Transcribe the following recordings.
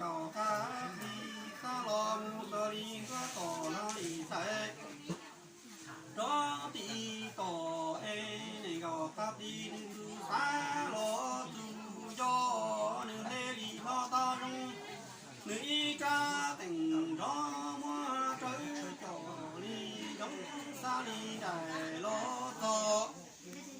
nkaus qab plig xab los mus xos li nkuaj tom no li xais rov ti tom es niam nkaus qab plig nws tus xab los tus nco nws hle li hlo tau zoo. Nws ib rab teem nrov muab rau wb cov li zoo xab li nraim los txog.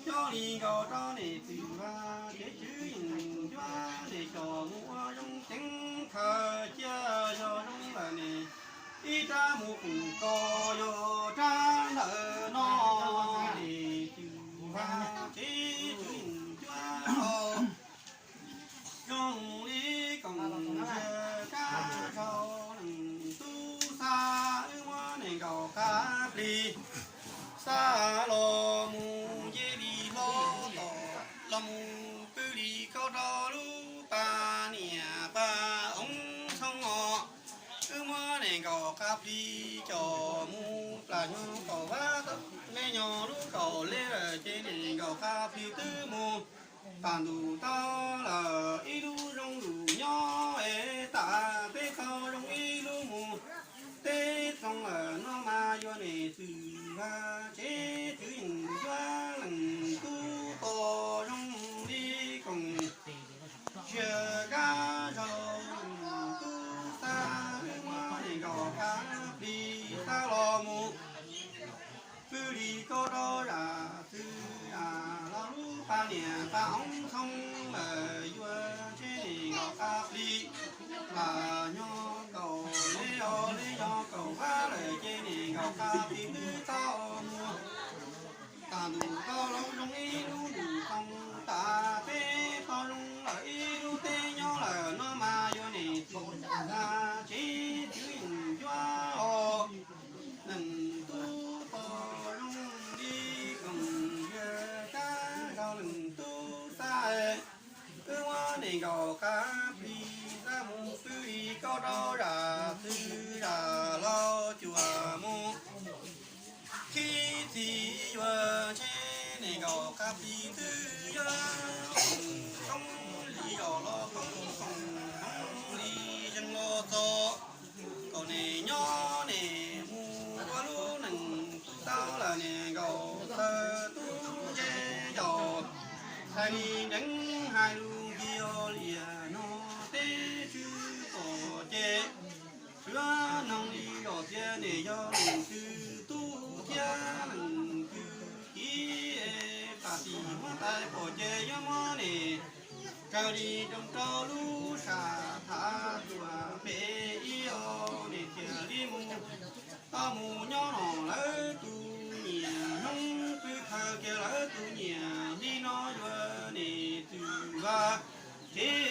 Coj li nkaus rau niam txiv vaj tsev tswv yeej cuab niam cov mus ua zoo ceev khaws cia yog zoo lawm ne. Ib rab mus qus ko yog rab ntawm no, niam txiv vaj tsev tswv yeej cuab zoo li koom yawg kab zog leej tub xa. Wb muab niam nkaus qab plig xa los mus nce li hlo tom los mus pw li kaub rau lub pas niam pas oob txhooj os. Wb muab niam nkaus qab plig coj mus plam nyo kaum vab, me nyo lub kaum leb lawm ces niam nkaus qab plig twb mus pam ntuj tau lawm ib lub zoo lus nyob es tas peb tau zoo ib lub mus. Teb txoov lawm no mas yuav niam txiv vaj tsev tswv yeej cuab leej tub tos zoo li koom yawg kab zog leej tub xa. Wb muab niam nkaus qab plig xa los mus pw li kaub rau zam txwv zam los lub pas niam pas oob txhooj lawm yuav ntshe niam nkaus qab plig plam nyo kaum leb os leb nyo kaum vab lawm ces niam nkaus qab plig twb tau mus. Tag ntuj tau lub zoo ib lub ntuj tau tas peb tau zoo lawm ib lub teb nyob lawm no mas yuav niam txiv vaj tsev tswv yeej cuab os. Leej tub tos zoo li koom yawg kab zog leej tub xa. Wb muab niam nkaus qab plig xa mus pw li kaub rau zam txwv zam los cuam mus. Khib txhij yuav ntshe niam nkaus qab plig twb yog koom toob li zos los koom koom toob li zeeg los txog. Kom niam nyob niam mus ua lub neej tub tau lawm niam nkaus txawj tub ntsej yaus. Hais li deev hais lus ncig os liam no teb tswv pom ces suav noog li zos txias niam yog leej twg tub thiab leej twg kiv. Tam sim huab tais pom ces yuav muab niam raws li roos rau lub sam thav tuam pem ib os niam thiaj li mus tau mus nyob no lawv tus nyiam hnub pw khaws kiag lawv tus nyiam li no yuav niam txiv vaj tsev